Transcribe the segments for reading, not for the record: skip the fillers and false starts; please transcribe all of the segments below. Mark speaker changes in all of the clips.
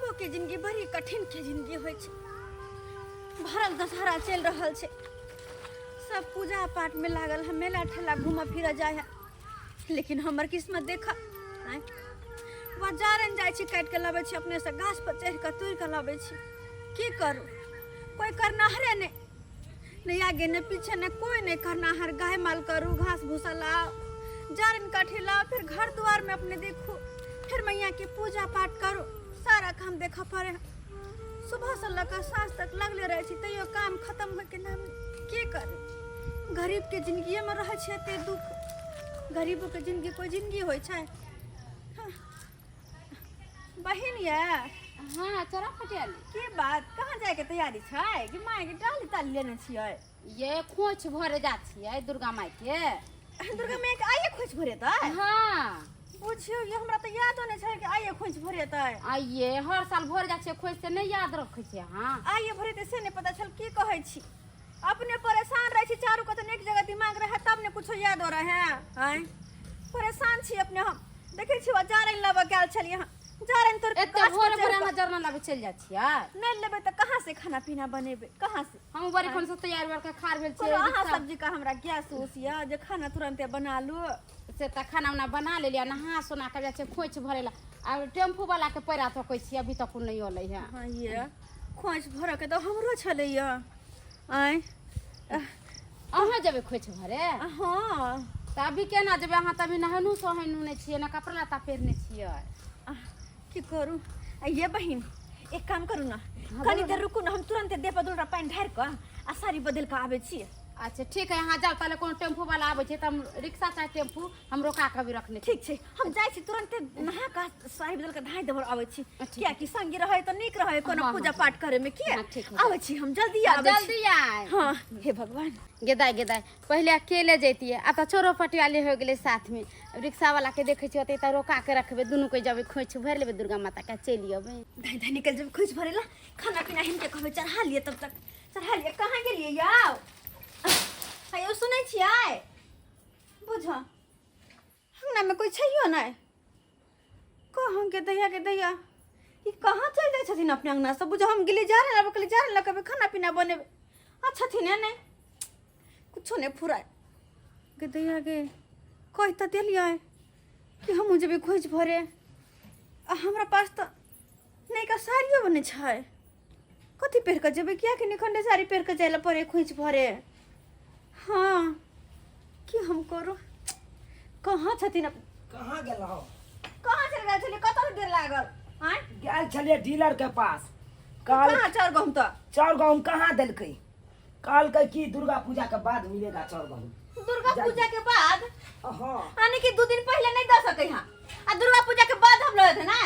Speaker 1: गरीबो के जिंदगी बड़ी कठिन के जिंदगी होइ छै। भरल दशहरा चलि रहल छै, सब पूजा पाठ में लागल है, मेला ठेला घूमऽ फिरऽ जाय है, लेकिन हमर किस्मत देख, आँय बाजारन जाइ छी, काटि के लबै छी, अपने से गाछ पर चढ़ि कऽ तोड़ि कऽ लबै छी। की करू, कोइ करनाहरे नहि, नहि आगे नहि पीछे नहि, कोइ नहि करनाहर। गाय माल करू, घास भूसा लाओ, जारन काठी लाओ, फिर घर द्वार में अपने देखू, फिर मैया के पूजा पाठ करू, सारा काम देखऽ पड़े है। सुबह से लऽ कऽ साँझ तक लगले रहै छी, तैयो काम खत्म होइके नाम नहि। की करू, गरीबके जिंदगिएमे रहै छै एते दुख। गरीबोके जिंदगी कोइ जिंदगी होइ छै? हाँ। बहिन ये।
Speaker 2: हाँ, चोरा फटियाली।
Speaker 1: की बात, कहाँ जायके तैयारी छै? कि माय के डाली ताली लेने छियै?
Speaker 2: ये खोंच भरे जा छियै दुर्गा माई के।
Speaker 1: दुर्गा माय के आइए खोंच भरेतै?
Speaker 2: हाँ।
Speaker 1: बुझियौ ये, हमरा तऽ यादो नहि छै कि आइए खोंच भरेतै।
Speaker 2: आइए हर साल भर जा छियै खोंच, से नहि याद रखै छियै अहाँ?
Speaker 1: आइए भरेतै से नहि पता छल। की कहै छी, अपने परेशान रहै छी, चारू कतौ एक जगह दिमाग रहै तब ने कुछो याद हो रहे हैं। आँय, परेशान छी अपने हम। देखै छी, जारनि लेबऽ गेल छलियै हँ, जारनि तोड़
Speaker 2: एते भोरे भोरे अहाँ जरना लाबे चलि जाइ छियै?
Speaker 1: नहि लेबै तऽ कहाँ से खाना पीना बनेबै, कहाँ से?
Speaker 2: हम बड़ी खन से तैयार भऽ के खार भेल
Speaker 1: छियै। अहाँ सब्जी का हमरा गैस उस यऽ जे खाना तुरंते बना लू?
Speaker 2: से तऽ खाना उना बना लेलियै, नहा सोना के जाइ छियै खोंइछ भरै लए। आ टेम्पू वाला के पैरा तकै छियै, अभी तक नहि अलै है।
Speaker 1: हाँ, ये खोंइछ भरऽ के तऽ हमरो छलैया। आँय,
Speaker 2: अहाँ जेबै खोंइछ भरे?
Speaker 1: हाँ।
Speaker 2: तऽ अभी केना जेबै अहाँ? तऽ अभी नहेनू सोहेनू नहि छियै ने, कपड़ा लत्ता पहिरने छियै।
Speaker 1: की करू? आ ये बहिन, एक काम करू ने, कनी देर रुकू ने, हम तुरंते देह पर दूटा पानि ढारि कऽ आ साड़ी बदलि कऽ आबै छी।
Speaker 2: अच्छा ठीक है, अहाँ जाउ ताले, कोनो टेम्पू वाला आबै छै तऽ हम रिक्शा चाहे टेम्पू हम रोका कऽ भी रखने।
Speaker 1: ठीक छै, हम जाइ छी, तुरंते नहा कऽ साड़ी बदल कऽ धाइ देबर आबै छी, कियाकि संगी रहै तऽ नीक रहै कोनो पूजा पाठ करे में। किया आबै छी हम, जल्दी आबै छी।
Speaker 2: जल्दी आय।
Speaker 1: हाँ, हे भगवान।
Speaker 2: गेदाय गेदाय, पहिले अकेले जैतियै, आब तऽ चोरो पटियाली हो गेलै साथमे। रिक्शा वाला के देखै छियै ओतै तऽ रोका के रखबै, दुनू के जेबै, खोंइछ भरि लेबै दुर्गा माता के, चलि अबै।
Speaker 1: धाइ धाइ निकलि जेबै खोंइछ भरै ला। खाना पीना हिनके कहबै चढ़ा लिअ, तब तक चढ़ा लिअ। कहाँ गेलियै यौ? हेयौ, सुनै छियै? बुझ अंगनामे कोइ छैयो नहि। कहाँ के दैया के दैया, ई कहाँ चलि जाइ छथिन अपने अंगना से? बुझ हम गेली जा रहल, कहली जा रहल कभी खाना पीना बनेबै, आ छथिन नहि, कुछो नहि फुराय गे। दैया गे, कहि तऽ देलियै कि हमहूँ जेबै खोज भरे, आ हमरा पास तऽ नयका साड़ियो बनै छै, कथी पहिर कऽ जेबै? कियाकि निखंडे साड़ी पहिर कऽ जाय लए पड़े खोइछ भरे। हाँ, की हम करू? कहाँ छथिन?
Speaker 3: कहाँ गेलहुँ?
Speaker 1: कहाँ चलि गेल छलियै? कतऽ देर लागल? आँय,
Speaker 3: गेल छलियै डीलर के पास
Speaker 1: काल। कहाँ चाउर गहूम तऽ?
Speaker 3: चाउर गहूम कहाँ देलकै? कहलकै कि दुर्गा पूजा के बाद मिलेगा चाउर गहूम।
Speaker 1: दुर्गा पूजा के बाद?
Speaker 3: हाँ।
Speaker 1: यानी कि 2 दिन पहले नहीं दऽ सकै हाँ, आ दुर्गा पूजा के बाद हम लऽ ना?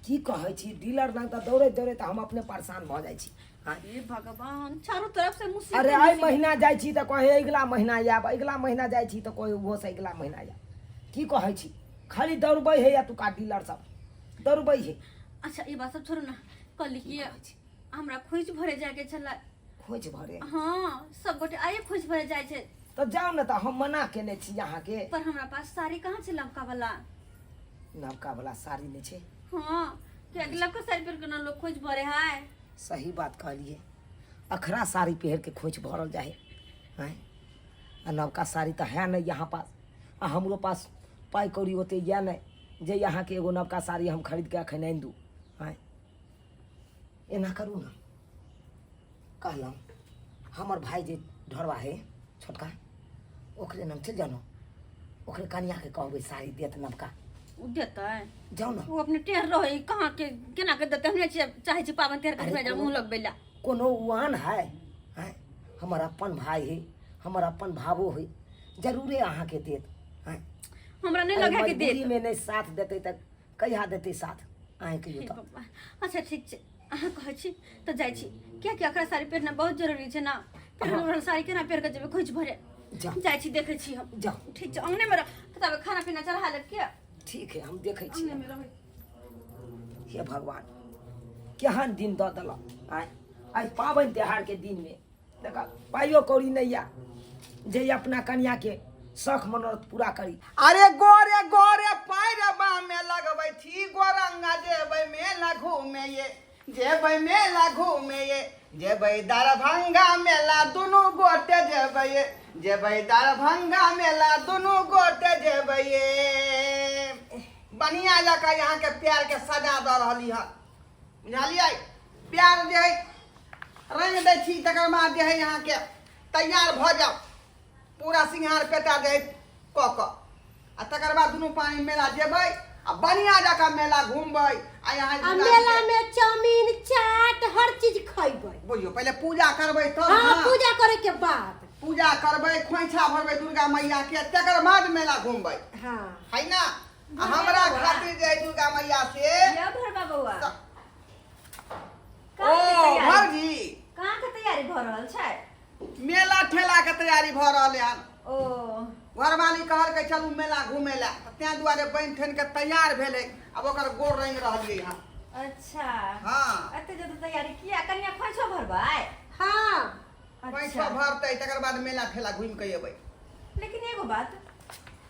Speaker 3: की कहै छी, डीलर लग तऽ दौड़ैत दौड़ैत हम अपने परेशान भऽ जाइ छी।
Speaker 1: हाँ। हे भगवान, चारों तरफ से मुसीबत।
Speaker 3: अरे एहि महीना जाइ छी तऽ कहै अगिला महीना आयब, अगिला महीना जाइ छी तऽ कहै ओहो से अगिला महीना आयब। की कहै छी, खाली दौड़बै है एतुका डीलर सब, दौड़बै है।
Speaker 1: अच्छा, ई बात सब छोड़ू ना, कहली कि हमरा खोइछ भरे जाके छलै।
Speaker 3: खोइछ भरे?
Speaker 1: हाँ, सब गोटे आइए खोइछ भरे जाइ छै।
Speaker 3: तऽ जाउ ने, तऽ हम मना केने छी अहाँके?
Speaker 1: पर हमरा पास साड़ी कहाँ छै लमका वाला।
Speaker 3: नवका वाला साड़ी नहि छै?
Speaker 1: हाँ, कियाकि लमका साड़ी पहिर के ना लोग खोइछ भरे है।
Speaker 3: सही बात कहलिए, अखरा साड़ी पहिर के खोइछ भरल जाए हैं, आ नवका साड़ी तऽ है नहीं यहाँ पास, आ हमरो पास पाइ कौड़ी ओते यऽ नहि जे अहाँके एगो नवका साड़ी हम खरीद के अखन आनि दू। आँय, एना करू ने, कहलहुँ हमर भाय जे ढोरबा है छोटका, ओकरे नाम चलि जाउ ने, ओकरे कनियाके कहबै साड़ी देत नवका।
Speaker 1: उ देतै?
Speaker 3: जाउ ने।
Speaker 1: ओ अपने टेढ़ रहै, कहाँ के केना के देतै? हमरे छियै, चाहै छी पाबनि तिहार के
Speaker 3: अरे
Speaker 1: मुँह लगबै ला।
Speaker 3: कोनो उआन है? आँय, हमर अपन भाय है, हमर अपन भावो है, जरूरे अहाँके देत। आँय,
Speaker 1: हमरा नहि
Speaker 3: अरे
Speaker 1: लगे कि देत।
Speaker 3: मजबूरीमे नहि साथ देतै तऽ कहिया देतै साथ, अहाँ कहियौ
Speaker 1: हे
Speaker 3: तऽ।
Speaker 1: बाबा। अच्छा ठीक छै, अहाँ कहै छी तऽ जाइ छी, कियाकि अकरा साड़ी पहिरना बहुत जरूरी छै ने। पहिरल ओढ़ल साड़ी केना पहिर कऽ जेबै खोइछ भरे?
Speaker 3: जाउ।
Speaker 1: जाइ छी, देखै छी हम।
Speaker 3: जाउ।
Speaker 1: ठीक छै, अंगने मे रह, तब खाना पीना चढ़ा लेब के।
Speaker 3: ठीक है, हम देखै छी।
Speaker 1: अंगने मे रहै।
Speaker 3: हे भगवान, केहन दिन दऽ देलक आइ। आइ पाबनि तिहारके दिनमे देख, पाइयो कौड़ी नहि यऽ जे अपना कनियाके शौख मनोरथ पूरा करी।
Speaker 4: अरे गोरे गोरे पैरबा में लगबै छी गोरंगा, जेबै मेला घूमे ये, जेबै मेला घूमे ये, जेबै दरभंगा मेला दुनू गोटे जेबै ये, जेबै दरभंगा मेला दुनू गोटे जेबै ये। बढ़िया जकाँ अहाँके प्यारके सजा दऽ रहली हन, बुझलियै? प्यार जे है रंग दै छी, तकर बाद जे है अहाँके तैयार भऽ जाउ, पूरा सिंगार पेटा जे है कऽ कऽ, आ तकर बाद दुनू पानी मेला जेबै आ बढ़िया जकाँ मेला घूमबै आ यहाँ
Speaker 5: आ मेला में चाउमीन चाट हर चीज खैबै।
Speaker 4: बुझियौ, पहिले पूजा करबै तब।
Speaker 5: हाँ,
Speaker 4: ने
Speaker 5: पूजा करे के बाद
Speaker 4: पूजा करबै, खोइछा भरबै दुर्गा मैया के, तकर बाद मेला घूमबै।
Speaker 5: हाँ।
Speaker 4: है ना? आ हमरा खातिर जे है दुर्गा मैया से
Speaker 1: यौ भरबा बौआ,
Speaker 4: ओ भौजी,
Speaker 1: कहाँ के तैयारी भऽ रहल छै?
Speaker 4: मेला ठेला के तैयारी भऽ रहल हन।
Speaker 1: ओ
Speaker 4: घरवाली कहलकै चलू मेला घूमे ला, तें दुआरे बनि ठनि के तैयार भेलै, आब ओकर गोर रंगि रहलियै हन।
Speaker 1: अच्छा।
Speaker 4: हाँ।
Speaker 1: एते ज्यादा तैयारी किया? कनिया खोइछो भरबै?
Speaker 5: हाँ।
Speaker 4: खोइछो भरतै, तकर बाद मेला ठेला घूमि के एबै।
Speaker 1: लेकिन एगो बात,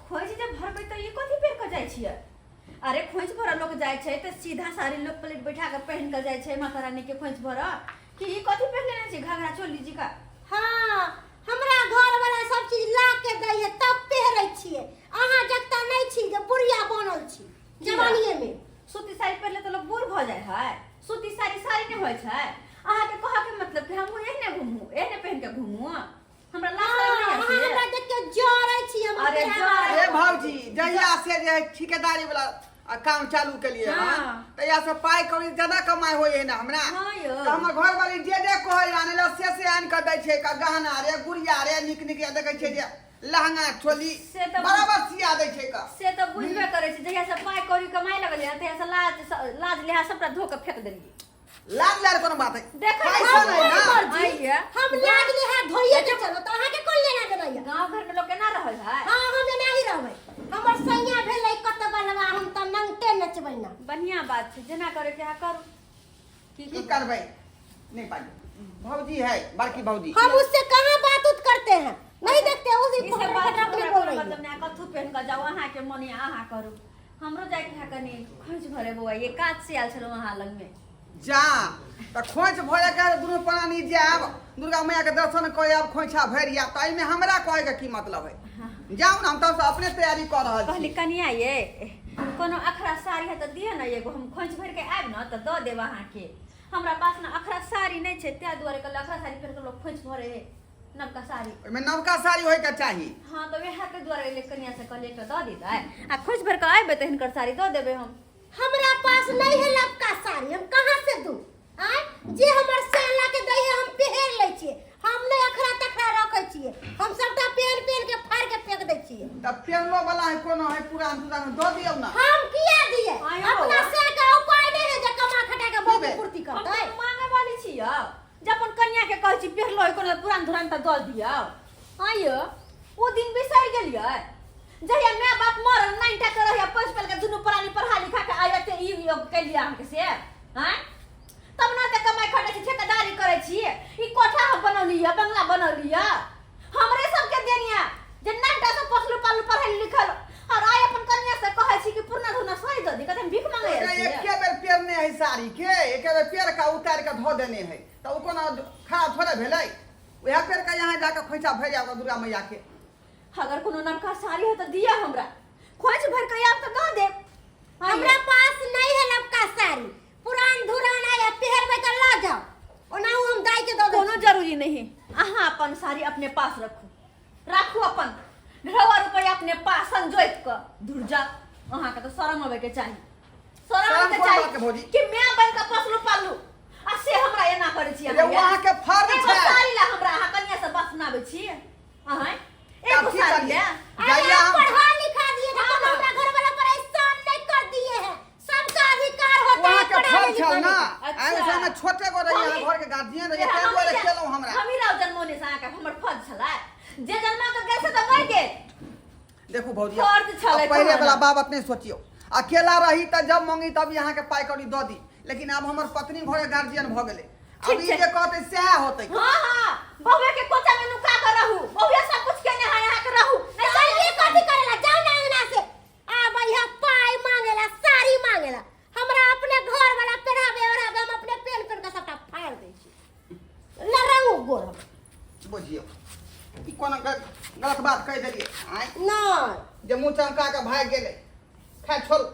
Speaker 1: खोइछ जब भरबै तऽ ई कथी पहिर कऽ जाइ छियै? अरे खोइछ भरऽ लोक जाइ छै तऽ सीधा साड़ी लोक प्लेट बैठा कऽ पहिन कऽ जाइ छै माता रानी के खोइछ भरऽ, कि ई कथी पहिन लेने छी घाघरा चोली जी का?
Speaker 5: हाँ, हमरा घर वाला सब चीज ला के दै है तब पहिरै छियै। अहाँ जगता नहीं छी जे बुढ़िया बनल छी जवानिये में।
Speaker 1: सूती साड़ी पहिरले तऽ लोक बूढ़ भऽ जाइ है। सूती साड़ी साड़ी नहि होइ छै। अहाँके कहऽ के मतलब कि हमहूँ एहने घूमू, एहने पहिन के घूमू? हमरा लाज
Speaker 5: हाँ,
Speaker 1: शरम नहि
Speaker 5: अहाँ
Speaker 1: होइ छै?
Speaker 5: हमरा देख के जरै छी हमर
Speaker 1: अरे
Speaker 5: पेहरावा।
Speaker 1: जरै।
Speaker 4: ए भौजी, जहिया से जे है ठेकेदारी वाला काम चालू केलिए हन,
Speaker 1: हाँ।
Speaker 4: तहिया से पाइ कौड़ी ज्यादा कमाइ होइ है ना हमरा।
Speaker 1: हाँ यौ।
Speaker 4: तऽ हमर घरवाली जे जे कहै आनै ला से आनि कऽ दै छै, का गहना रे, गुड़िया रे, नीक नीक देखै छै जे लहंगा चोली
Speaker 1: से तऽ
Speaker 4: बराबर सिया दै छै का।
Speaker 1: से तऽ बुझबे करै छी, जहिया से पाइ कौड़ी कमाइ लगलियै तहिया से लाज लाज लिहाज सबटा धो कऽ फेक देलियै।
Speaker 4: लाज लाज कोनो बात है?
Speaker 1: देखै
Speaker 4: पैसा
Speaker 1: छी।
Speaker 4: नहीं ना।
Speaker 5: मर्जी।
Speaker 1: आइए।
Speaker 5: हम लाज लिहाज धोइए के चलो तऽ अहाँके कोन लेना देना यऽ?
Speaker 1: गाँव घर में लोग केना रहल है?
Speaker 5: हाँ, हम एनाही रहबै। हमर सैया भेलै कत बलवा, हम तऽ नंगटे नचबै ना।
Speaker 1: बढ़िया बात छै, जेना करे के है करू।
Speaker 4: की करबै? नहीं पाजू भौजी है, बड़की भौजी।
Speaker 5: हम उससे कहाँ बात उत करते हैं, नहीं देखते उसी
Speaker 1: ई सब बात
Speaker 5: फटफट अपने
Speaker 1: हमरा
Speaker 5: बोल
Speaker 1: कोनो
Speaker 5: रही है।
Speaker 1: मतलब नहीं, कथू पहन कऽ जाउ, अहाँके मन यऽ अहाँ करू। हमरो जाइके है कनी खोंइछ भरे बौआ, ये काज से आयल छलहुँ अहाँ लग में।
Speaker 4: जा तऽ खोंइछ भरे के दुनू प्राणी जायब, दुर्गा मैया के दर्शन कऽ आयब, खोंइछा भरि आयब, तऽ एहिमे हमरा कहै के की मतलब है? जाउ ने, हम तब से अपने तैयारी कऽ रहल छी।
Speaker 1: कहली कनिया ये, कोनो अखरा साड़ी है तऽ दिअ ने एगो, हम खोंइछ भरि के आयब ने तऽ दऽ देब अहाँके। हमरा पास ने अखरा साड़ी नहि छै, ताहि दुआरे कहली अखरा साड़ी पहिर कऽ लोक खोंइछ भरे है, नवका साड़ी।
Speaker 4: ओहिमे नवका साड़ी होय के चाही।
Speaker 1: हाँ, तऽ वएह के दुआरे एलै, कनिया से कहलियै एकटा दऽ दितै आ खोंइछ भरि कऽ अयबै तऽ हिनकर साड़ी दऽ देबै हम।
Speaker 5: हमरा पास नहीं है लबका साड़ी, हम कहाँ से दू? आय जे हमर साला के दै है हम पहिर लै छियै, हम नहीं अखरा तखरा रखै छियै, हम सबटा पहन पहन के फाड़ के फेंक दै छियै।
Speaker 4: तऽ पेहनो वाला है कोनो है पुरान तुरान, दऽ दियौ ना।
Speaker 5: हम किया दिए?
Speaker 1: आय हो।
Speaker 5: अपना से के उपाय नहीं है जे कमा खटा के बहुत
Speaker 4: की बे?
Speaker 5: पूर्ति
Speaker 1: हम
Speaker 5: करतै।
Speaker 1: तऽ मांगे वाली छियै, जे अपन कनिया के कहै छी पेहरलो है कोनो पुरान धुरान तऽ दऽ दियौ। आइयो ओ दिन बिसरि गेलियै जहिया my बाप मरल, नाइन टा के रहिया, पैस पल के दुनू प्राणी पढ़ा लिखा के आइ एते ई योग केलियै अहाँके से आँय, तब ना तऽ कमाइ खटै छी, ठेकेदारी करै छी, ई कोठा हम बनौलियै, बंगला बनौलियै, हमरे सबके देन यऽ जे नाइन टा से पोसलू पालू पढ़ल लिखल, और आइ अपन कनिया से कहै छी कि पुरना धुरना साड़ी दऽ दी, कहते हम भीख मांगे आयल छियै।
Speaker 4: एके बेर पेरने है साड़ी के, एके बेर पेर के उतारि के धो देने है, तऽ ओ कोनो खराब थोड़े भेलै? वएह पेर के यहाँ जाके खोइछा भरि आब दुर्गा मैया के।
Speaker 1: अगर कोनो नवका साड़ी है तऽ दिअ हमरा, खोइछ भरि के आयब तऽ दऽ देब।
Speaker 5: हमरा पास नहीं है नवका साड़ी, पुरान धुरान आया, पहिरबै तऽ लऽ जाओ, ओनाहु हम दाई के दऽ दै।
Speaker 1: कोनो जरूरी नहीं, अहाँ अपन साड़ी अपने पास रखू, राखू अपन ढेरवा रुपया अपने पास संजोइत कऽ धुर जा। अहाँके तऽ शरम अबै के चाही, शरम
Speaker 4: शरम
Speaker 1: अबै के
Speaker 4: कोन
Speaker 1: चाही
Speaker 4: बात के भौजी?
Speaker 1: कि my बन कऽ पोसलू पालू आ से हमरा एना करै छी।
Speaker 4: रे,
Speaker 1: अहाँ
Speaker 4: अहाँके फर्ज
Speaker 1: एगो
Speaker 4: छै।
Speaker 1: साड़ी ला हमरा अहाँ कनिया से बात सुनाबै छी? अहाँ एगो
Speaker 4: की
Speaker 1: साड़ी
Speaker 4: करियै?
Speaker 1: ला।
Speaker 5: अरे
Speaker 4: जहिया
Speaker 5: हम
Speaker 4: हम
Speaker 5: पढ़ा लिखा दिए थे,
Speaker 1: हाँ।
Speaker 5: तो हमरा घर वाला पर एहसान नहीं कर दिए हैं, सबका अधिकार होता है
Speaker 4: वहाँ के
Speaker 5: पढ़ाने
Speaker 4: फर्ज छल
Speaker 5: लिखाने
Speaker 4: ना।
Speaker 5: का।
Speaker 1: अच्छा।
Speaker 4: एहिमे से हमे छोटे गो रहियै, अहाँ घर के गार्जियन रहियै, ताहि दुआरे केलहुँ हमरा।
Speaker 1: हम ही राव जन्मोने से अहाँके हमर फर्ज छलै, जे जन्मा के गेल से तऽ मरि गेल।
Speaker 4: देखू भौजी,
Speaker 1: फर्ज छलै
Speaker 4: अब पहिले
Speaker 1: कहना।
Speaker 4: वाला बाबत नहीं सोचियो, अकेला रही तऽ जब मांगी तब यहाँ के पाइ कौड़ी दऽ दी, लेकिन आब हमर पत्नी घरे गार्जियन भऽ गेलै, अब
Speaker 1: ठीक
Speaker 4: ई
Speaker 1: छै।
Speaker 4: जे कहतै सएह होतै।
Speaker 1: हाँ हाँ, बहुए के कोचा में नुका के रहू, बहुए सब कुछ केने है, यहाँ के रहू। नहीं
Speaker 5: सही
Speaker 4: कोनो गलत बात कहि देलियै आँय
Speaker 5: नहि
Speaker 4: जे मुँह चमका के भागि गेलै खैर छोड़ू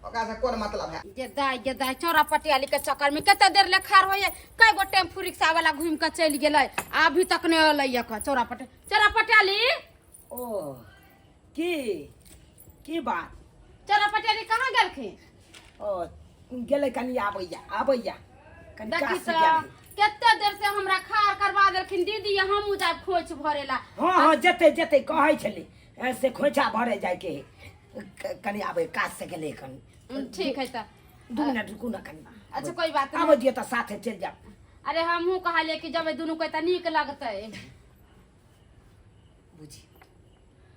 Speaker 4: ओकरा से कोन मतलब है
Speaker 2: गे दाइ गे दाइ चौरा पटियाली के चक्कर में कते देर ले खार होइए कई गो टेम्पू रिक्शा वाला घूम के चलि गेलै आ अभी तक नहीं अलै ये चौरा पट चौरा पटियाली
Speaker 3: ओ की की बात
Speaker 2: चौरा पटियाली कहाँ गेलखिन
Speaker 3: ओ गेलै कनि आबैया आबैया कनि
Speaker 2: देखी
Speaker 3: काज से
Speaker 2: तऽ
Speaker 3: गेल है।
Speaker 2: कते देर से हमरा खार करवा देलखिन दीदी हमहूँ जायब खोइछ भरेला
Speaker 3: हँ हँ जते जते कहै छलै से खोइछा भरे जाइके है कनि आबै काज से गेलै कनि
Speaker 2: ठीक है तऽ
Speaker 3: 2 मिनट रुकू ना कनि।
Speaker 2: अच्छा, कोई बात नहीं।
Speaker 3: आबै दियौ तऽ साथे चलि जायब।
Speaker 2: अरे हमहूँ कहलियै कि जबै दुनू कोई तऽ नीक लगतै।
Speaker 3: बुझी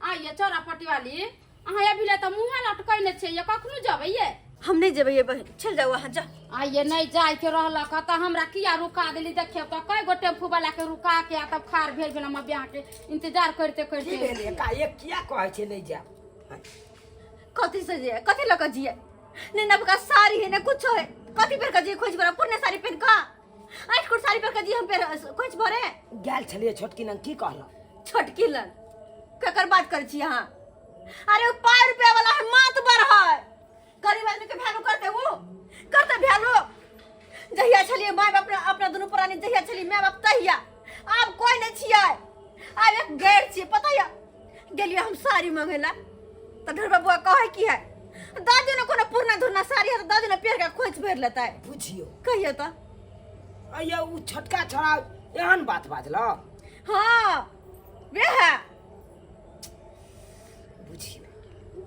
Speaker 2: आइए चौरा पटिवाली, अहाँ अभी ले तऽ मुँहे लटकैने छियै, ये कखनो जेबै ये?
Speaker 1: हम नहीं जेबै ये बहन, चल जाओ अहाँ, जा।
Speaker 2: आइए नहि जायके रहलक तऽ हमरा किया रुका देली? देखियौ तऽ कई गो टेम्पू वाला के रुका के आ तब खार भेल भेल हमर ब्याह के इंतजार करते
Speaker 3: की
Speaker 2: करते।
Speaker 3: भेल एकाएक? किया कहै छै नहि जायब?
Speaker 1: कथी से जे कथी लऽ कऽ जिए? ने नबका साड़ी है ने कुछो है, कथी पहिर कऽ जिए खोज भरा? पुरने साड़ी पहिर कऽ, आठ कोट साड़ी पहिर कऽ जिए हम पहिर खोज भरे?
Speaker 3: गेल छलियै छोटकी लग, की कहलक?
Speaker 1: छोटकी लग ककर बात करै छी अहाँ? अरे ओ पाँच रुपया वाला है, मातबर है। गरीब आदमी के वैल्यू करते? वो करते वैल्यू? जहिया छलियै माय बाप अपना दुनू प्राणी, जहिया छलियै माय बाप तहिया, आब कोई नहीं छियै, आब एक गैर छियै। पता या गेलियै हम साड़ी मंगे ला तऽ ढोरबा बुआ कहै की है, दादी ने कोनो पुरना धुरना साड़ी है तऽ दादी ने पहिर के खोंइछ भरि लेतै।
Speaker 3: बुझियौ।
Speaker 1: कहियौ तऽ।
Speaker 3: अइया ओ छोटका छोड़ा एहन बात बाजलक?
Speaker 1: हाँ, वे है।
Speaker 3: बुझियौ।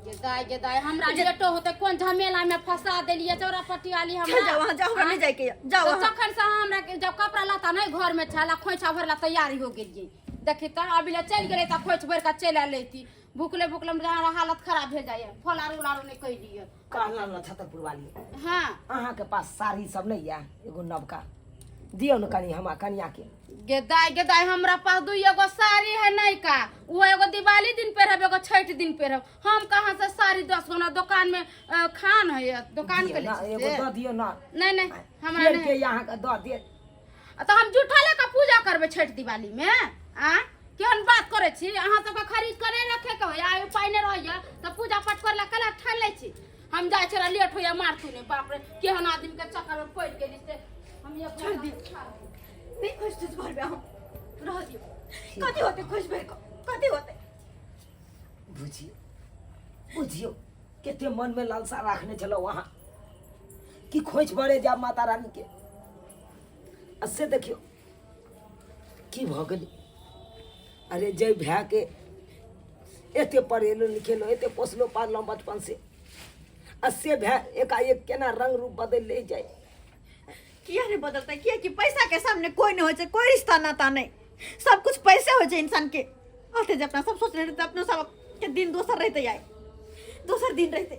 Speaker 2: गे दाय गे दाय, हमरा लेटो होते कोन झमेला में फंसा देलियै चौरा पटियाली हमरा।
Speaker 1: चल जाओ अहाँ, जाओ, हमरा नहीं जाइके यऽ, जाओ
Speaker 2: तऽ
Speaker 1: अहाँ।
Speaker 2: तखन से अहाँ हमरा के जब कपड़ा लत्ता नहीं घर में छल आ खोइछा भरला तैयारी हो गेलियै। देखी तऽ अभी ले चलि गेलै तऽ खोइछ भरि कऽ चलि आयल। भूखले भूखले हमरा हालत खराब भेल जाइए, फल आरो उलारो नहीं कैलियै।
Speaker 3: कहलहुँ ने छतरपुर वाली।
Speaker 2: हाँ।
Speaker 3: अहाँके पास साड़ी सब नहि यऽ? एगो नवका दियौ ने कनि हमरा कनियाके।
Speaker 2: गे दाय गे दाय, हमरा पास दू एगो साड़ी है नयका, वो एगो दिवाली दिन पहिरब, एगो छठ दिन पहिरब। हम कहाँ से साड़ी 10 गो ना दोकान में खान है दोकान के
Speaker 3: दियौ
Speaker 2: ले
Speaker 3: ने, एगो दऽ दियौ ने।
Speaker 2: नहीं नहीं, हमरा
Speaker 3: फेर के
Speaker 2: नहीं।
Speaker 3: अहाँके दऽ देत।
Speaker 2: तऽ हम जूठा लेके पूजा करबै छठ दिवाली में? आ केहन बात करै छी? अहाँ सबके खरीद के नहि रखे के होइए? आइ उपाय नहि रहैए तऽ पूजा पाठ करे ला कला ठानि लै छी। हम जाइ छी, लेट होइए, मारतू नहि। बाप रे, केहन आदमी के चक्कर में पड़ि गेली से हम एक
Speaker 1: छोड़ दियौ। नहीं खोज तुझ भरबे हम, रह दियौ। कथी होते खोज भरि कऽ, कथी होते?
Speaker 3: बुझियौ बुझियौ, कते मनमे लालसा राखने छलहुँ अहाँ कि खोइछ भरे जायब माता रानीके, आ से देखियौ की भऽ गेलै। अरे जय भायके एते पढ़ेलहुँ लिखेलहुँ, एते पोसलहुँ पाललहुँ बचपन से, आ से भाय एकाएक केना रंग रूप बदलि ले जाय।
Speaker 1: किया नहीं बदलता? किया कि पैसा के सामने कोई नहीं हो छै, कोई रिश्ता नाता नहीं, सब कुछ पैसे हो छै इंसान के। आते जे अपना सब सोच रहे अपनो सब के दिन दोसर रहते, आए दोसर दिन रहते।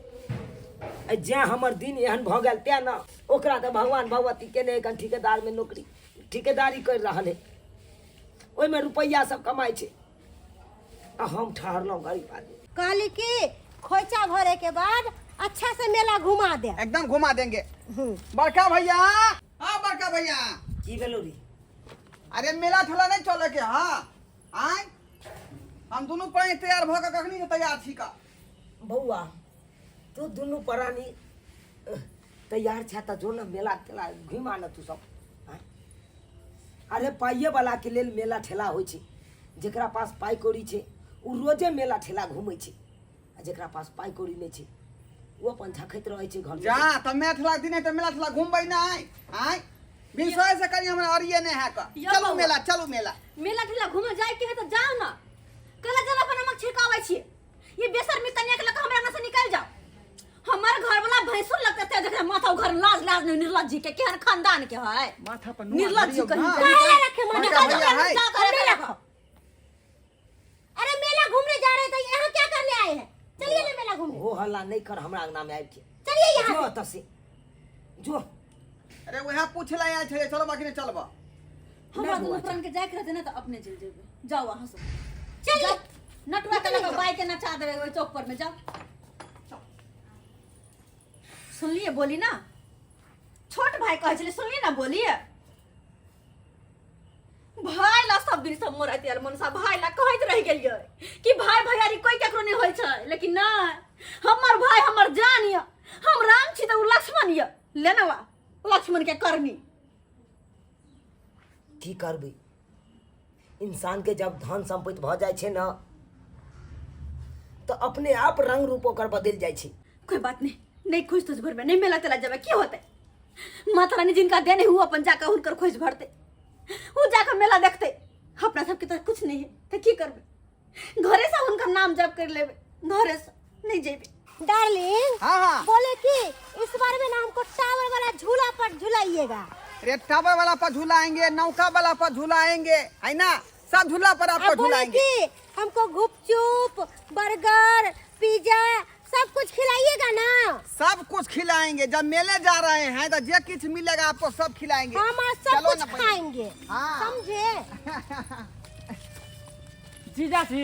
Speaker 3: आ जैं हमर दिन एहन भऽ गेल तें ने। ओकरा तऽ भगवान भगवती केने एखन ठिकेदारमे नौकरी, ठिकेदारी करि रहल है, ओहिमे रुपैआ सब कमाइ छै, आ हम ठहरलहुँ गरीब आदमी।
Speaker 5: कहली कि खोइचा भरे के बाद अच्छा से मेला घुमा दे।
Speaker 4: एकदम घुमा देंगे। बड़का भैया, हाँ बड़का भैया।
Speaker 3: की भेलो रे?
Speaker 4: अरे मेला ठेला नहीं चले के? हाँ आय हम दोनों प्राणी तैयार भऽ के कखनी के तैयार छी का।
Speaker 3: बौआ, तू दुनू प्राणी तैयार छै तऽ जो ने मेला तेला घुमा ने तू सब आँय? अरे पाइए वाला के लेल मेला ठेला होइ छै। जेकरा पास पाइ कौड़ी छै ओ रोजे मेला ठेला घूमै छै, आ जेकरा पास पाइ कौड़ी नहि छै ओ अपन झखैत रहै छै घर।
Speaker 4: जा तऽ मेला ठेला दिन है तऽ मेला ठेला घुमबै नहि आय? विश्वास से करी हमरा अरिये नहीं है का।
Speaker 1: यौ
Speaker 4: चलू
Speaker 1: बौआ।
Speaker 4: मेला चलू, मेला।
Speaker 1: मेला ठेला घूमे जाए के है तो जाओ ना, कला जला पर नमक छिड़कावे छी। ये बेशर्मी कन्या के लगा हमरा अंगना से निकल जाओ। हमार घर वाला भैंसुर लगते थे जकरा माथा घर लाज लाज नहीं। निर्लज्ज जी के केहन खानदान के है।
Speaker 4: माथा पर
Speaker 1: निर्लज्ज जी कहीं के।
Speaker 5: काहे ला रखे माथा?
Speaker 4: बड़का भैया है।
Speaker 1: जा
Speaker 5: हमने
Speaker 1: करे
Speaker 5: रखो। अरे मेला घूमने जा रहे थे, यहाँ क्या करने आए हैं? चलिए ना मेला घूमने।
Speaker 3: हो हल्ला नहीं कर हमरा अंगना में आबि के।
Speaker 5: चलिए यहाँ
Speaker 3: जो
Speaker 5: से।
Speaker 3: एतऽ से जो।
Speaker 4: अरे वएह पूछे ला आयल छलै, चलो बाकी नहीं चलबा।
Speaker 1: हमरा
Speaker 3: नहि
Speaker 1: दुनू
Speaker 3: बौआ,
Speaker 1: प्राण के जाय के रहते ना तो अपने चलि जेबै। जाओ अहाँ सब।
Speaker 5: चलिए।
Speaker 1: जाओ, नटुआ के लगा बाइक के नचा देबै ओहि चौक पर में, जाओ। सुनलिए बोली ना, छोट भाई कहै छलै, सुनलिए ना बोलिए। भाय ला सब दिन सब मोर आयल मनसा भाय ला कहैत रहि गेलियै कि भाय भैयारी कोई केकरो नहि होइ छै, लेकिन नहि, हमर भाय हमर जान यऽ। हम राम छी तऽ ओ लक्ष्मण यऽ। ले ने वा लक्ष्मण के करनी।
Speaker 3: की करबै, इंसानके जब धन सम्पत्ति भऽ जाइ छै ने तऽ अपने आप रंग रूप ओकर बदलि जाइ छै।
Speaker 1: कोई बात नहीं, नहीं खुश तुझ भरबे, नहीं मेला तेला जाबे, की होते? माता रानी जिनका देने हुआ अपन जाकर हुनकर खोज भरते, वो जाकर मेला देखते। अपना सबके तो कुछ नहीं है तो की करबे? घरे से हुनकर नाम जप कर लेबे, घरे से नहीं जेबे।
Speaker 5: डार्लिंग।
Speaker 4: हाँ हाँ।
Speaker 5: बोले कि इस बार में ना हमको टावर वाला झूला पर झुलाइएगा।
Speaker 4: अरे टावर वाला पर झूलाएंगे, नौका वाला पर झूलाएंगे, है ना? सब झूला पर आपको
Speaker 5: और बोले
Speaker 4: झूलाएंगे।
Speaker 5: कि हमको गुपचुप, बर्गर, पिज्जा सब कुछ खिलाइएगा ना?
Speaker 4: सब कुछ खिलाएंगे। जब मेले जा रहे हैं तो जे कुछ मिलेगा आपको सब खिलाएंगे।
Speaker 5: हम आज सब
Speaker 4: चलो
Speaker 5: कुछ
Speaker 4: ना पहले।
Speaker 5: खाएंगे।
Speaker 4: हाँ।
Speaker 5: समझे?
Speaker 6: जीजाजी,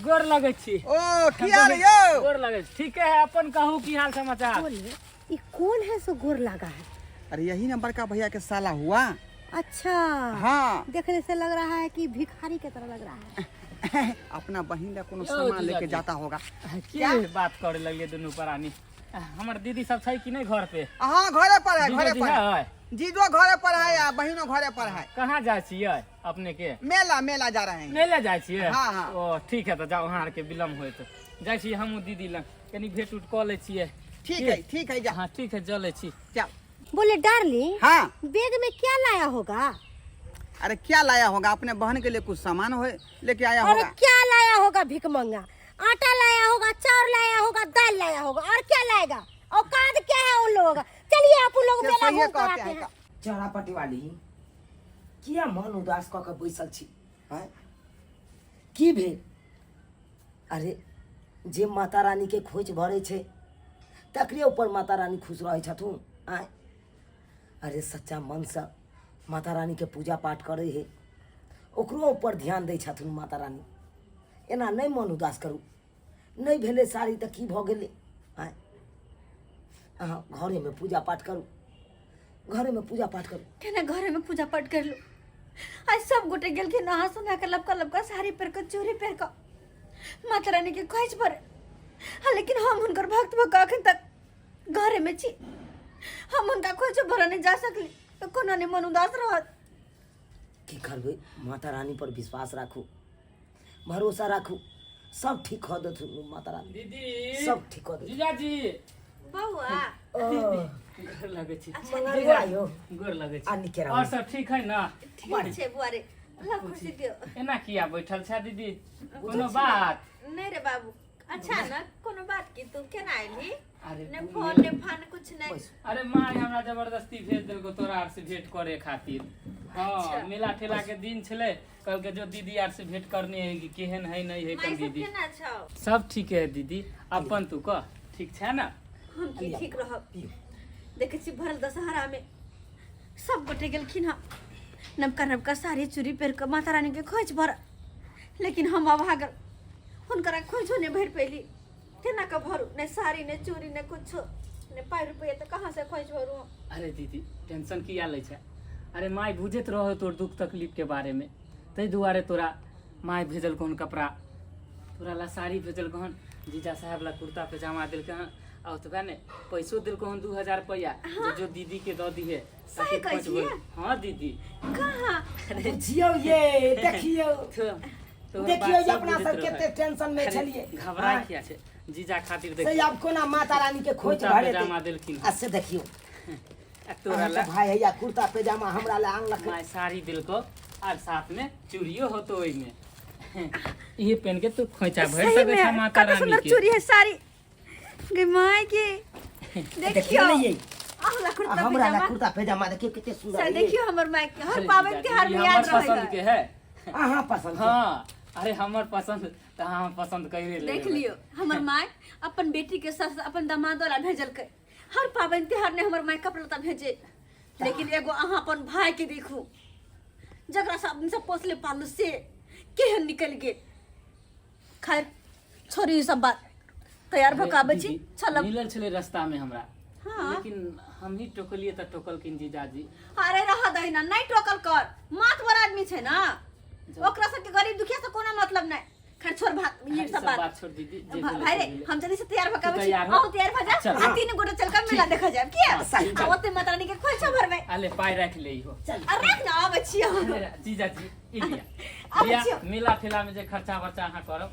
Speaker 6: गोर लगै छी।
Speaker 4: ओ की हाल यौ?
Speaker 6: गोर लगै छी। ठीके है, अपन कहू की हाल समाचार?
Speaker 5: बोलिए, ये कौन है सो गोर लगा है?
Speaker 4: अरे यही ना बड़का भैया के साला हुआ।
Speaker 5: अच्छा।
Speaker 4: हाँ।
Speaker 5: देखने से लग रहा है कि भिखारी के तरह लग रहा है।
Speaker 4: अपना बहिन ला कोनो
Speaker 6: यौ
Speaker 4: सामान लेके
Speaker 6: जीजाजी।
Speaker 4: जाता होगा।
Speaker 6: की बात करे लगलियै दुनू प्राणी? हमर दीदी सब छै कि नहि घर पे?
Speaker 4: हाँ, घरे पर है, घरे
Speaker 6: जीजो जी
Speaker 4: पर है।
Speaker 6: है?
Speaker 4: जीजो घरे पर है या बहिनो घरे पर है।
Speaker 6: कहाँ जाइ छियै अपने के?
Speaker 4: मेला, मेला जा रहे हैं।
Speaker 6: मेला जाइ छियै?
Speaker 4: हाँ, हाँ।
Speaker 6: ओ ठीक है, तऽ जाउ, अहाँ आरके विलम्ब होइत। जाइ छी हमहूँ दीदी लग, कनी भेंट उट कऽ लै छियै।
Speaker 4: ठीक है, ठीक है, जा।
Speaker 6: हाँ ठीक है, चलै छी।
Speaker 4: जाओ।
Speaker 5: बोले डार्लिंग।
Speaker 4: हाँ।
Speaker 5: बैग में क्या लाया होगा?
Speaker 4: अरे क्या लाया होगा, अपने बहन के लिए कुछ सामान हो लेके आया
Speaker 5: अरे
Speaker 4: होगा।
Speaker 5: क्या लाया होगा भिखमंगा? आटा लाया होगा, चावल लाया होगा, दाल लाया होगा, और क्या लाएगा? औकात क्या है उन लोगों का? चलिए आप उन लोग
Speaker 4: से
Speaker 5: मेला
Speaker 4: सहिए
Speaker 5: घूम कर
Speaker 4: कहते
Speaker 5: आते
Speaker 4: हैं
Speaker 5: हैं।
Speaker 4: का।
Speaker 3: चढ़ा पटिवाली, किया मन उदास कऽ के बैसल छी? आँय, की भेल? अरे जे माता रानी के खोज भरै छै तकरे ऊपर माता रानी खुश रहै छथुन। आँय, अरे सच्चा मनसँ माता रानी के पूजा पाठ करै है, ओकरो ऊपर ध्यान दै छथुन माता रानी। एना नहि मन उदास करू। नहि भेलै साड़ी तऽ की भऽ गेलै? आँय, अहाँ घरेमे पूजा पाठ करू, घरेमे पूजा पाठ करू।
Speaker 1: केना घरे में पूजा पाठ कर लो? आज सब गोटे गेलखिन नहा सुना के लपका लपका साड़ी पहिर के, चूड़ी पहिर के माता रानी के खोज पर। हाँ, लेकिन हम हुनकर भक्त भऽ कऽ अखन तक घरे में छी। हम हुनका खोज भरऽ नहि जा सकली तऽ कोना नहि मन उदास रहत?
Speaker 3: की करबै, माता रानी पर विश्वास राखू, भरोसा राखू, सब ठीक कऽ देथुन माता रानी।
Speaker 6: दीदी।
Speaker 3: सब ठीक कऽ देथुन।
Speaker 6: जीजाजी।
Speaker 1: बौआ।
Speaker 3: ओ,
Speaker 6: गोर लगै छी।
Speaker 3: मंगरुआ यौ।
Speaker 6: गोर लगै छी।
Speaker 3: आ निके रहू।
Speaker 6: और सब ठीक है ना?
Speaker 1: ठीक छै बुआ रे, ल खुशी दियौ।
Speaker 6: एना किया बैठल छै दीदी, कोनो बात?
Speaker 1: नहि रे बाबू। अच्छा ना, कोनो बात की? तू केना अयली?
Speaker 6: अरे
Speaker 1: ने
Speaker 6: तू
Speaker 1: फोन ने फान कुछ नहीं।
Speaker 6: अरे माय हमरा जबरदस्ती भेज देलको तोरा आर से भेंट करे खातिर। हाँ।
Speaker 1: अच्छा।
Speaker 6: मेला ठेला के दिन छलै, कहलकै जो दीदी आर से भेंट करनी है कि केहन है नहीं है।
Speaker 1: माय
Speaker 6: कन
Speaker 1: सब
Speaker 6: दीदी
Speaker 1: केना छौ?
Speaker 6: सब ठीक है दीदी, अपन तू कह, ठीक छै ना?
Speaker 1: हम की ठीक रहब? देखै छी भरल दशहरा में सब गोटे गेलखिन हँ नवका नवका साड़ी चूड़ी पहिर कऽ माता रानी के खोज भर, लेकिन हम अभागल हुनकरा खोजो नहि भरि पैली। केना कऽ भरू? नहि साड़ी, नहि चूड़ी, नहि कुछो, नहि पाइ रुपैआ, तऽ कहाँ से खोज भरू हम?
Speaker 6: अरे दीदी, टेंशन किया लै छै? अरे माय बुझैत रहो तोर दुख तकलीफ के बारे में, ताहि दुआरे तोरा माय भेजलको हन कपड़ा, तोरा ला साड़ी भेजलको हन, जीजा साहेब ला कुर्ता पैजामा देलकै हन, आ ओतबे ने पैसो देलको हन 2000 रुपैआ जे जो दीदी के दऽ दिहे।
Speaker 1: सही कहै छियै?
Speaker 6: हाँ दीदी।
Speaker 1: कहाँ?
Speaker 3: बुझियौ ये, देखियौ।
Speaker 6: तोहर
Speaker 3: देखियौ
Speaker 6: बात
Speaker 3: जे अपना
Speaker 6: बुझैत
Speaker 3: सब
Speaker 6: रहै।
Speaker 3: कते टेंशन में
Speaker 6: अरे,
Speaker 3: छलियै।
Speaker 6: घबराय
Speaker 3: हाँ।
Speaker 6: किया छै? जीजा खातिर
Speaker 3: से
Speaker 6: देखियौ
Speaker 3: आब कोना माता रानी के खोज
Speaker 6: कुर्ता
Speaker 3: भरेतै।
Speaker 6: पैजामा देलखिन।
Speaker 3: आ से देखियौ,
Speaker 6: आ तोरा ला
Speaker 3: अहाँके भाई हैया कुर्ता पैजामा हमरा लए आनलक।
Speaker 6: माय साड़ी देलको आर साथ में चूड़ियो होतो ओहिमे, इहे पहन के तू खोइचा भरि
Speaker 1: सही
Speaker 6: सकै
Speaker 1: में
Speaker 6: छै माता
Speaker 1: कते
Speaker 6: रानी
Speaker 1: सुंदर
Speaker 6: के।
Speaker 1: चूड़ी है, साड़ी गे my के।
Speaker 3: देखियौ
Speaker 1: देखियौ
Speaker 3: ने ये,
Speaker 1: अहला
Speaker 3: आ
Speaker 1: कुर्ता
Speaker 3: हमरा ला
Speaker 1: पैजामा।
Speaker 3: कुर्ता पैजामा देखियौ कते सुंदर
Speaker 1: से
Speaker 3: है ये।
Speaker 1: देखियौ हमर माय के हर
Speaker 6: अरे
Speaker 1: पाबनि
Speaker 6: जीजाजी,
Speaker 1: तिहार
Speaker 6: ई
Speaker 1: में याद
Speaker 6: हमर
Speaker 1: रहै
Speaker 6: पसंद के है।
Speaker 3: अहाँ पसंद के?
Speaker 6: हाँ, अरे हमर पसंद तऽ अहाँ पसंद करिए लेबै।
Speaker 1: देख लियौ, हमर माय अपन बेटी के साथ अपन दामाद वाला भेजलकै। हर पाबनि तिहार ने हमर माय कपड़ा लत्ता भेजे, लेकिन एगो अहाँ अपन भाई के देखू, जकरा से अपने सब पोसले पालू से केहन निकलि गेल। खैर छोड़ी ई सब बात, तैयार भऽ कऽ आबै छी,
Speaker 6: दीदी,
Speaker 1: चलब।
Speaker 6: मिलल छलै रास्ता में हमरा।
Speaker 1: हाँ।
Speaker 6: लेकिन हम ही टोकलिए तऽ टोकलखिन जीजाजी।
Speaker 1: अरे रह दही ना, नहीं टोकल कर, मातबर आदमी छै ना, ओकरा सबके गरीब दुखिया से कोनो मतलब नहीं। खैर छोड़ भात ये
Speaker 6: अरे
Speaker 1: सब
Speaker 6: सब
Speaker 1: बात
Speaker 6: बात छोड़ दीदी, जे भेलै
Speaker 1: भाई
Speaker 6: से
Speaker 1: रे,
Speaker 6: भेलै।
Speaker 1: हम जल्दी से तैयार भऽ के आबै छी,
Speaker 6: तैयार हो।
Speaker 1: अहूँ तैयार भऽ जा,
Speaker 6: चल।
Speaker 1: आ तीन गोटे चल के मेला देखऽ जायब किया?
Speaker 6: हाँ, सही
Speaker 1: आ ओते माता रानी के खोइछा भरबै।
Speaker 6: अले पाइ राखि ले इहो।
Speaker 1: आ राख ना, आबै छी हम।
Speaker 6: जीजाजी ई लिया।
Speaker 1: आबै
Speaker 6: लिया,
Speaker 1: छियौ।
Speaker 6: मेला ठेला में जे खर्चा वर्चा अहाँ करब,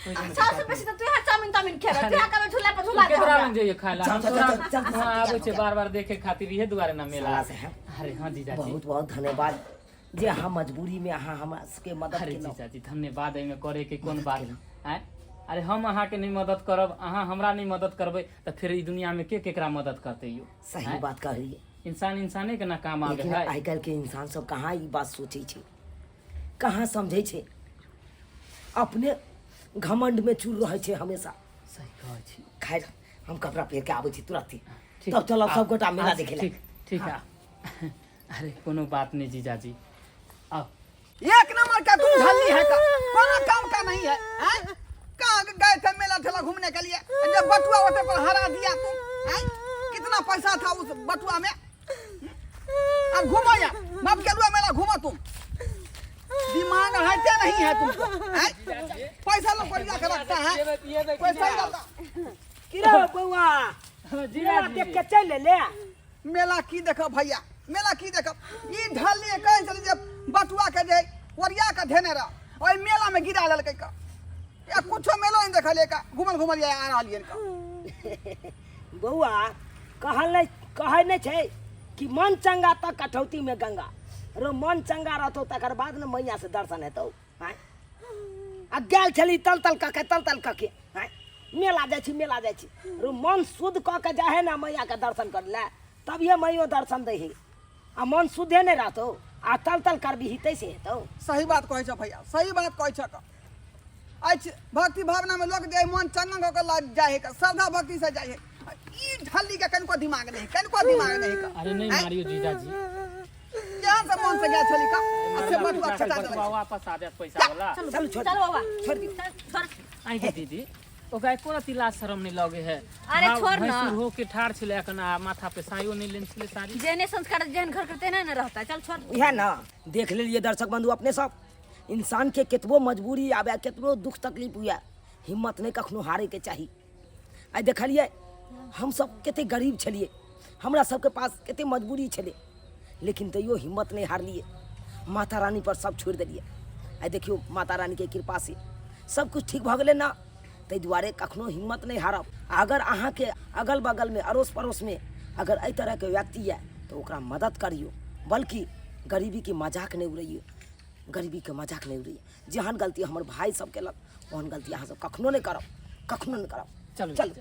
Speaker 6: कोइ
Speaker 1: आ
Speaker 6: कोनो
Speaker 1: सबसँ
Speaker 6: दिक्कत
Speaker 1: बेसी
Speaker 6: नहि।
Speaker 1: तऽ तू यहाँ चाउमिन ताउमिन खेबै, तू यहाँ कहबै झूला पर झूला दे
Speaker 6: केकरा
Speaker 1: हमरा।
Speaker 6: लग जइयै खाय ला?
Speaker 3: चल,
Speaker 6: हम
Speaker 3: चल,
Speaker 6: तोरा
Speaker 3: चल, चल, चल,
Speaker 6: वहाँ आबै छै
Speaker 3: चल।
Speaker 6: बार बार देखे खातिर, इहे दुआरे ना मेला।
Speaker 3: साला साहब।
Speaker 6: अरे हाँ जीजाजी,
Speaker 3: बहुत बहुत धन्यवाद जे अहाँ मजबूरी में अहाँ हमरा सबके मदद
Speaker 6: अरे
Speaker 3: केलहुँ।
Speaker 6: जीजाजी धन्यवाद, एहिमे करे के कोन बात आँय? अरे हम अहाँके नहि मदद करब, अहाँ हमरा नहि मदद करबै तऽ फेर ई दुनिया में के केकरा मदद करतै यौ?
Speaker 3: सही
Speaker 6: आँय?
Speaker 3: बात कहलियै।
Speaker 6: इंसान इंसाने के ना काम आबै
Speaker 3: लेकिन
Speaker 6: है।
Speaker 3: आइ काल्हि के इंसान सब कहाँ ई बात सोचै छै, कहाँ समझै छै, अपने घमंड में चूर रहै छै हमेशा।
Speaker 6: सही कहै छी।
Speaker 3: खैर हम कपड़ा पहिर के आबै छी तुरंत,
Speaker 6: ठीक।
Speaker 3: तब चलब सब गोटा मेला
Speaker 6: अच्छा,
Speaker 3: देखे ला।
Speaker 6: ठीक ठीक है। अरे कोनो बात नहीं जीजाजी, आओ।
Speaker 4: एक नंबर का तुम ढल्ली है का, कोनो काम का नहीं है, हैं? कहाँ गए थे मेला ठेला घूमने के लिए, जब बटुआ होते पर हरा दिया तुम, हैं? कितना पैसा था उस बटुआ में? अब घूमो यार, बाप के रुआ मेला घूमो तुम, दिमाग रहते नहीं है तुमको, हैं? पैसा लोग बढ़िया के रखता है, पैसा ही रहता।
Speaker 3: की रे बौआ, मेला देख के चलि एले?
Speaker 4: मेला की देखब भैया, मेला की देखब, ई ढल्ली कहै छलै जे बटुआ के जे ओरिया के धेने रह, ओहि मेला में गिरा लेलकै का, या कुछो मेलो नहीं देखलियै का, घुमल घुमल आ रहलियै का।
Speaker 3: बौआ कहल नहि कहै नहि छै कि मन चंगा तऽ कठौती में गंगा। रो मन चंगा रहतौ तकर बाद ने मैया से दर्शन हेतौ। आँय, आ गेल छली तल तल कऽ के, तल तल कऽ के, आँय, मेला जाइ छी, मेला जाइ छी। रो मन शुद्ध कऽ के जाइ है ने मैया के दर्शन कर ले, तभिए मैयो दर्शन दै है। आ मन शुद्धे नहि रहतौ आ तल तल करबिही तैसे हेतौ?
Speaker 4: सही बात कहै छ भैया, सही बात कहै छ। अछि भक्ति भावना में लोग जे मन चंगा कऽ के लग जाइ है, श्रद्धा भक्ति से जाइ है, ई ढल्ली के कनिको दिमाग नहीं, कनिको दिमाग नहीं का।
Speaker 6: अरे नहीं मारियो जीजाजी,
Speaker 4: यहाँ से मन से गया छली का, आ से बटुआ छटा देलक।
Speaker 6: बटुआ वापस आ जायत पैसा वाला।
Speaker 3: चलू छोड़,
Speaker 1: चल बाबा,
Speaker 3: छोड़ दियौ।
Speaker 1: चल, छोड़।
Speaker 6: आइ गे दीदी, ओकरा एको रत्ती लाज शरम नहि लगे है।
Speaker 1: अरे छोड़ ना।
Speaker 6: भैंसुर हो के ठाढ़ छलै एखन आ माथा पे सायो नहि लेने छलै साड़ी।
Speaker 1: जेहने संस्कार जेहन घर के तेहने ने रहता। चल छोड़।
Speaker 3: इएह ने देख लेलियै दर्शक बंधु अपने सब, इंसान के केतबो मजबूरी आबे, केतबो दुख तकलीफ हुए, हिम्मत नहि कखनो हारैके चाही। आइ देखलियै हमसब कते गरीब छलियै, हमरा सबके पास कते मजबूरी छलै, लेकिन तैयो हिम्मत नहि हारलियै, माता रानी पर सब छोड़ि देलियै। आइ देखियौ माता रानीके कृपा से सब किछु ठीक भऽ गेलै ने। ताहि दुआरे कखनो हिम्मत नहि हारब। अगर अहाँके अगल बगलमे अड़ोस पड़ोसमे अगर एहि तरहके व्यक्ति यऽ तऽ ओकरा मदद करियौ, बल्कि गरीबीके मजाक नहि उड़ैयौ, गरीबीके मजाक नहि उड़ैयौ। जेहन गलती हमर भाय सब केलक ओहन गलती अहाँ सब कखनो नहि करब, कखनो नहि करब।
Speaker 6: चलू।
Speaker 3: चलू।